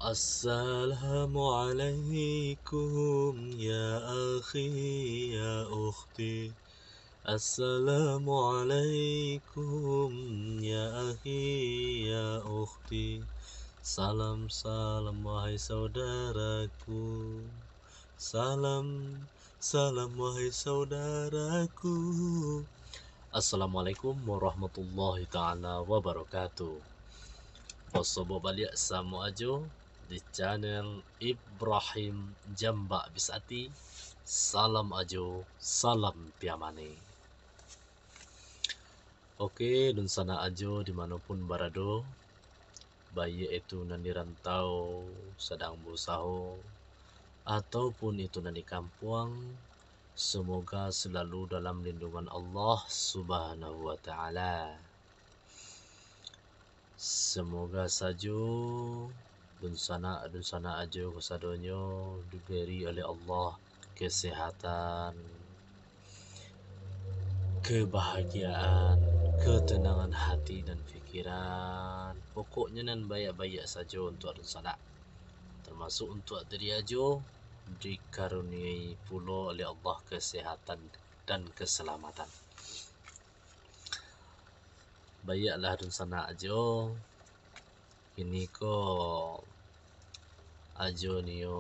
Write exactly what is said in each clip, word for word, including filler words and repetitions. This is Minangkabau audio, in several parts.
Assalamualaikum ya akhi ya ukhti. Assalamualaikum ya akhi ya ukhti. Salam, salam wahai saudaraku. Salam, salam wahai saudaraku. Assalamualaikum warahmatullahi taala wabarakatuh. Basobok baliak samo ajo di channel Ibrahim Jambak Bisati. Salam ajo, salam piamane. Oke, dunsanak ajo di mano pun barado, baiak itu nan di rantau sadang bausaho, ataupun itu nan di kampuang, semoga selalu dalam lindungan Allah Subhanahu wa Ta'ala. Semoga sajo dunsanak-dunsanak ajo kasadonyo diberi oleh Allah kesehatan, kebahagiaan, ketenangan hati dan pikiran. Pokoknyo nan baiak-baiak sajo untuak dunsanak. Termasuk untuak diri ajo dikaruniai pulo oleh Allah kesehatan dan keselamatan. Baiaklah dunsanak ajo. Kini ko ajo nio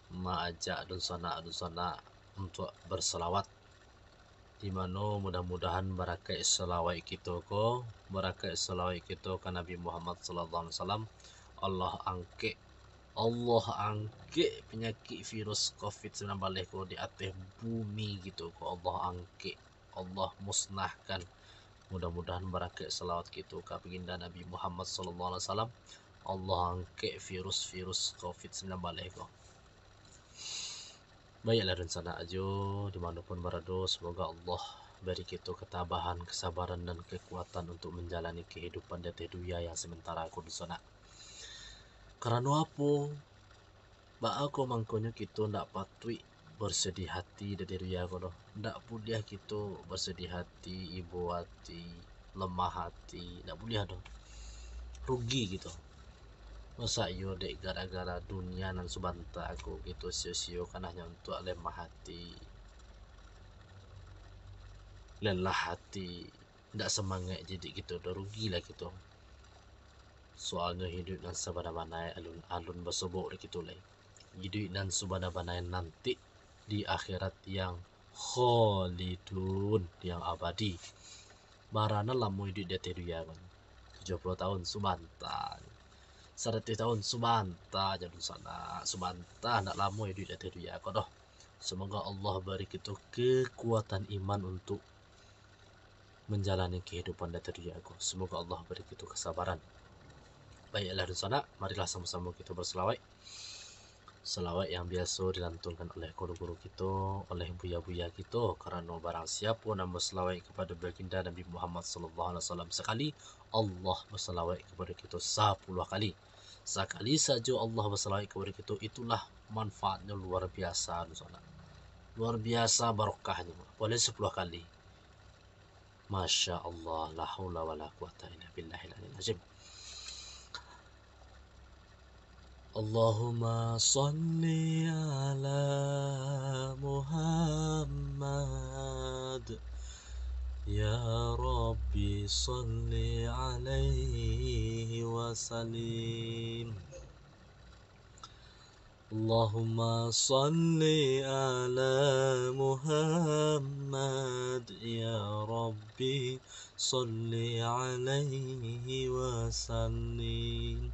maajak dunsanak-dunsanak untuak bersalawat, di mano mudah-mudahan barakaik salawat kito ko, barakaik salawat kito ka Nabi Muhammad sallallahu alaihi wasallam, Allah angkek, Allah angkek panyakik virus covid sembilan belas ko di ateh bumi kito ko, Allah angkek. Allah musnahkan. Mudah-mudahan barakaik salawat kito ka baginda Nabi Muhammad sallallahu alaihi wasallam, Allah angkek virus-virus covid sembilan belas ko. Baiaklah dunsanak ajo, di mano pun barado, semoga Allah bari kito ketabahan, kesabaran, dan kekuatan untuk menjalani kehidupan di ateh dunia yang sementara ko dunsanak. Karano apo? Baa ko mangkonyo kito ndak patuik bersedih hati dari dunia ko doh? Ndak buliah kito bersedih hati, ibo hati, lemah hati, ndak buliah doh. Rugi kito. Masa iyo dek gara-gara dunia nan subanta ko kito sio-siokan hanyo untuak lemah hati, lelah hati, ndak semangaik jadi kito doh, rugilah kito. Soalnyo hiduik nan sabana-bana alun-alun basobok dek kito lai. Iduik nan sabana-bana nanti di akhirat yang khalidun, yang abadi. Bara nan lamo iduik di ateh dunia ko? Tujuah puluah tahun, subanta. Saratuih tahun, subanta, jan dunsanak, subanta, ndak lamo iduik di ateh dunia ko doh. Semoga Allah bari kito kekuatan iman untuk menjalani kehidupan di ateh dunia ko. Semoga Allah bari kito kesabaran. Baiklah, dunsanak, marilah samo-samo kito bersalawat. Salawat yang biaso dilantunkan oleh guru-guru kito, oleh buya-buya kito, karano barang siapo nan bersalawat kepada baginda Nabi Muhammad sallallahu alaihi wasallam sakali, Allah bersalawat kepada kito sapuluah kali. Sakali sajo Allah bersalawat kepada kito, itulah manfaatnyo luar biasa, dunsanak. Luar biasa barokahnyo, apolai sapuluah kali. Masya Allah, la haula wala quwata illa billahil aliyil azim. Allahumma salli ala Muhammad. Ya Rabbi, salli alaihi wa sallim. Allahumma salli ala Muhammad, ya Rabbi, salli alaihi wa sallim.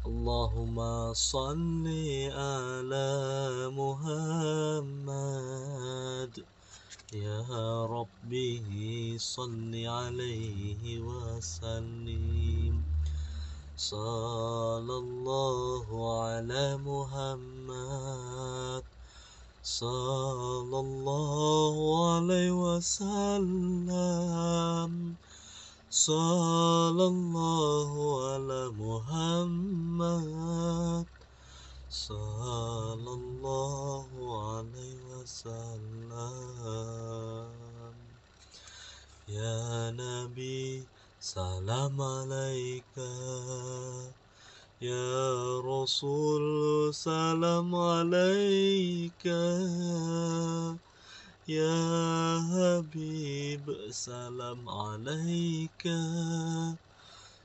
Allahumma salli ala Muhammad, ya Rabbi, salli alaihi wa sallim. Sallallahu ala Muhammad. Sallallahu alaihi wasallam. Sallallahu ala Muhammad. Sallallahu alaihi wasallam. Ya Nabi, salam alaika. Ya Rasul, salam alaika. Ya Habib, salam alaika.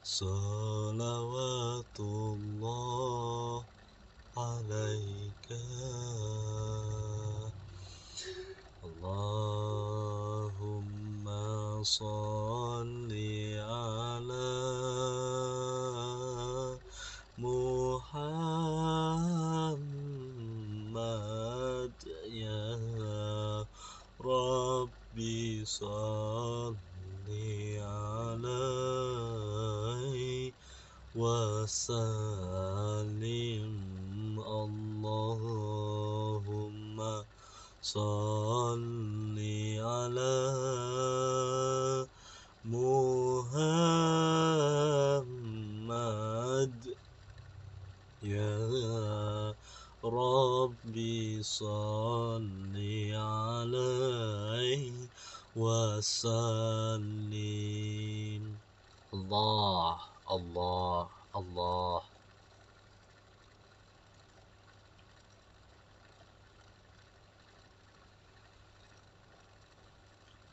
Salawatullah alaika. Allahumma salli ala Muhammad, ya Rabbi salli alaihi wa sallim. Allahumma salli ala Muhammad. Ya Rabbi salli alaihi wa sallim. Allah, Allah, Allah.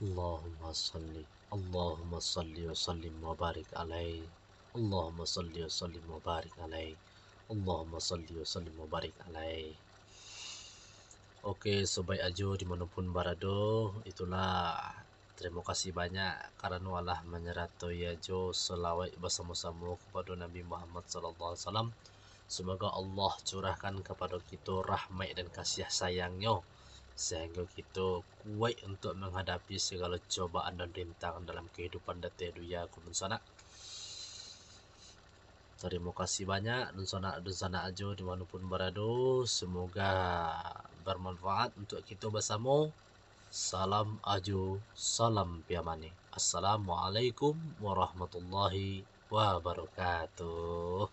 Allahumma salli, Allahumma salli wa sallim wa barik alaih. Allahumma salli wa sallim wa barik alaih. Allahumma salli wa sallim wa barik alaih. Oke, sobat Ajo dimanapun barado, itulah. Tarimo kasih banyak karano alah manyaratoi Ajo salawaik basamo-samo kapado Nabi Muhammad sallallahu alaihi wasallam. Semoga Allah curahkan kapado kito rahmat dan kasih sayang-Nyo, sahinggo kito kuaik untuak manghadapi sagalo cobaan dan rintangan dalam kahidupan dateh dunia ko, dunsanak. Tarimo kasih banyak, dunsanak-dunsanak Ajo dimanapun barado. Semoga bermanfaat untuk kito basamo. Salam Ajo, salam Piamani. Assalamualaikum warahmatullahi wabarakatuh.